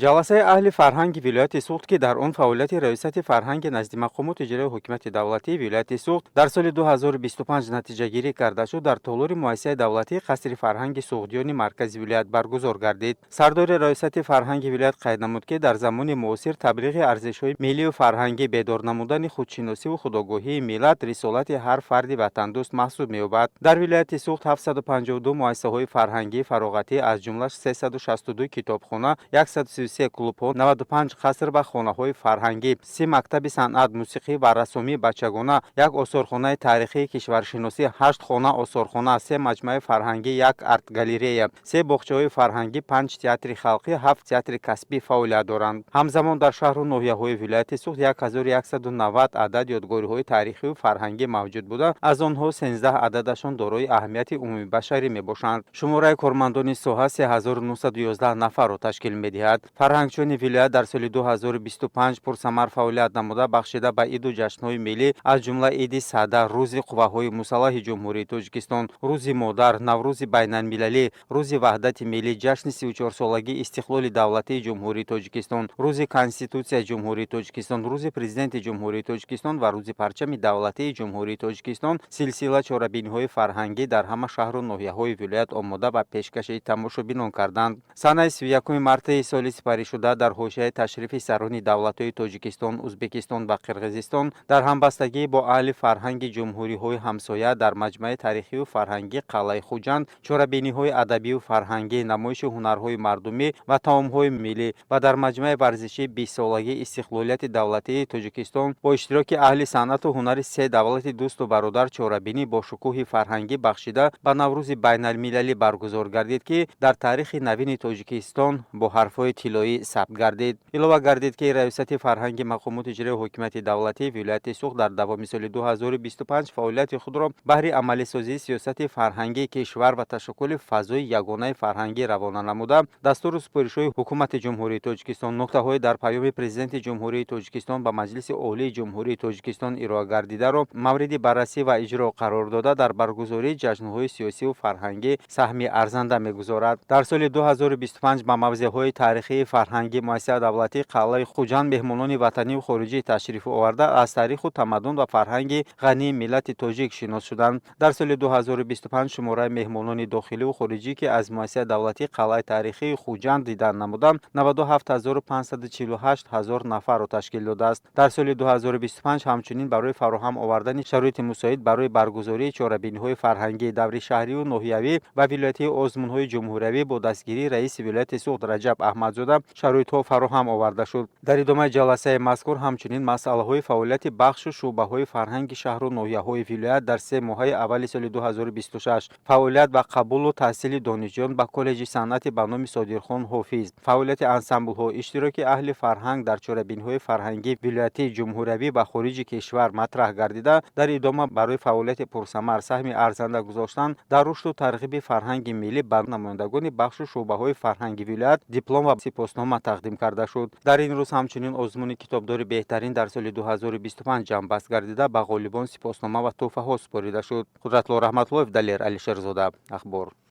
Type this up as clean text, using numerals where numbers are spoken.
Ҷаласаи аҳли фарҳанги вилояти Суғд, ки дар он фаъолияти Раёсати фарҳанги назди мақомоти иҷроияи ҳокимияти давлатии вилояти Суғд дар соли 2025 натиҷагирӣ карда шуд, дар толори муассисаи давлатии Қасри фарҳанги Суғдиёни маркази вилоят баргузор гардид. Сардори Раёсати фарҳанги вилоят қайд намуд, ки дар замони муосир таблиғи арзишҳои миллию фарҳангӣ, бедор намудани худшиносиву худогоҳии миллат рисолати ҳар фарди ватандӯст маҳсуб меёбад. Дар вилояти Суғд 752 муассисаҳои фарҳангӣ фароғатӣ, аз ҷумла 362 китобхона, 133 клубҳо, 95 қаср ва хонаҳои фарҳангӣ, 30 мактаби санъат, мусиқӣ ва рассомии бачагона, як осорхонаи таърихии кишваршиносӣ, ҳашт хона осорхона, се маҷмӯаи фарҳангӣ, як артгалерея, се боғчаҳои фарҳангӣ, панҷ театри халқӣ, ҳафт театри касбӣ фаъолият доранд. Ҳамзамон дар шаҳру ноҳияҳои вилояти Суғд 1190 адад ёдгориҳои таърихию фарҳангӣ мавҷуд буда, аз онҳо 13 ададашон дорои аҳамияти умумибашарӣ мебошанд. Шумораи кормандони соҳа 3911 нафарро ташкил медиҳад. Фарҳангчиёни вилоят дар соли 2025 пурсамар фаъолият намуда, бахшида ба иду ҷашнҳои миллӣ, аз ҷумла Иди Сада, Рӯзи Қувваҳои Мусаллаҳи Ҷумҳурии Тоҷикистон, Рӯзи модар, Наврӯзи байналмилалӣ, Рӯзи Ваҳдати миллӣ, ҷашни 34-солагии истиқлоли давлатии Ҷумҳурии Тоҷикистон, Рӯзи Конститутсияи Ҷумҳурии Тоҷикистон, Рӯзи Президенти Ҷумҳурии Тоҷикистон ва Рӯзи парчами давлатии Ҷумҳурии Тоҷикистон силсила чорабиниҳои фарҳангӣ дар ҳама шаҳру ноҳияҳои вилоят омода ва пешкаши тамошобинон карданд. Санаи 31 марти соли сипаришуда дар ҳошияи ташрифи сарони давлатҳои Тоҷикистон, Ӯзбекистон ва Қирғизистон дар ҳамбастагӣ бо аҳли фарҳанги ҷумҳуриҳои ҳамсоя дар маҷмӯаи таърихию фарҳангӣ Қалъаи Хуҷанд чорабиниҳои адабию фарҳангӣ, намоиши ҳунарҳои мардумӣ ва таомҳои миллӣ ва дар маҷмӯаи варзишии 20-солагии истиқлолияти давлатии Тоҷикистон бо иштироки аҳли санъату ҳунари се давлати дӯсту бародар чорабинӣ бо шукӯҳи фарҳангӣ бахшида ба Наврӯзи байналмилалӣ баргузор гардид, ки дар таърихи навини Тоҷикистон бо ҳарфҳои тиллоӣ сабт гардид. Илова гардид, ки Раёсати фарҳанги мақомоти иҷроияи ҳокимияти давлатии вилояти Суғд дар давоми соли 2025 фаъолияти худро баҳри амалисозии сиёсати фарҳангии кишвар ва ташаккули фазои ягонаи фарҳангӣ равона намуда, дастуру супоришҳои Ҳукумати Ҷумҳурии Тоҷикистон, нуктаҳои дар Паёми Президенти Ҷумҳурии Тоҷикистон ба Маҷлиси Олии Ҷумҳурии Тоҷикистон ироа гардидаро мавриди баррасӣ ва иҷро қарор дода, дар баргузории ҷашнҳои сиёсиву фарҳангӣ саҳми арзанда мегузорад. Дар соли 2025 ба мавзеъҳои таърихии фарҳангӣ муассисаи давлатии Қалъаи Хуҷанд меҳмонони ватаниву хориҷӣ ташриф оварда, аз таъриху тамаддун ва фарҳанги ғании миллати тоҷик шинос шуданд. Дар соли 2025 шумораи меҳмонони дохиливу хориҷӣ, ки аз муассисаи давлатии қалъаи таърихии Хуҷанд дидан намуданд, 97 548 ҳазор нафарро ташкил додааст. Дар соли 2025 ҳамчунин барои фароҳам овардани шароити мусоид барои баргузории чорабиниҳои фарҳангии даври шаҳриву ноҳиявӣ ва вилоятии озмунҳои ҷумҳуриявӣ бо дастгирии раиси вилояти Суғд Раҷаб Аҳмадзода шароитҳо фароҳам оварда шуд. Дар идомаи ҷаласаи мазкур ҳамчунин масъалаҳои фаъолияти бахшу шӯъбаҳои фарҳанги шаҳру ноҳияҳои вилоят дар 3 моҳаи аввали соли 2026, фаъолият ва қабулу таҳсили донишҷӯён ба коллеҷи санъати ба номи Содирхон Ҳофиз, фаъолияти ансамблҳо, иштироки аҳли фарҳанг дар чорабиниҳои фарҳангии вилоятӣ, ҷумҳуриявӣ ва хориҷи кишвар матраҳ гардида, дар идома барои фаъолияти пурсамар саҳми арзанда гузоштан дар рушду тарғиби фарҳанги миллӣ ба намояндагони бахшу шӯъбаҳои фарҳанги вилоят диплом ва сипоснома тақдим карда шуд. Дар ин рӯз ҳамчунин озмуни «Китобдори беҳтарин» дар соли 2025 ҷамъбаст гардида, ба ғолибон сипоснома ва тӯҳфаҳо супорида шуд. Қудратло Раҳматуллоев, Далер Алишерзода, Ахбор.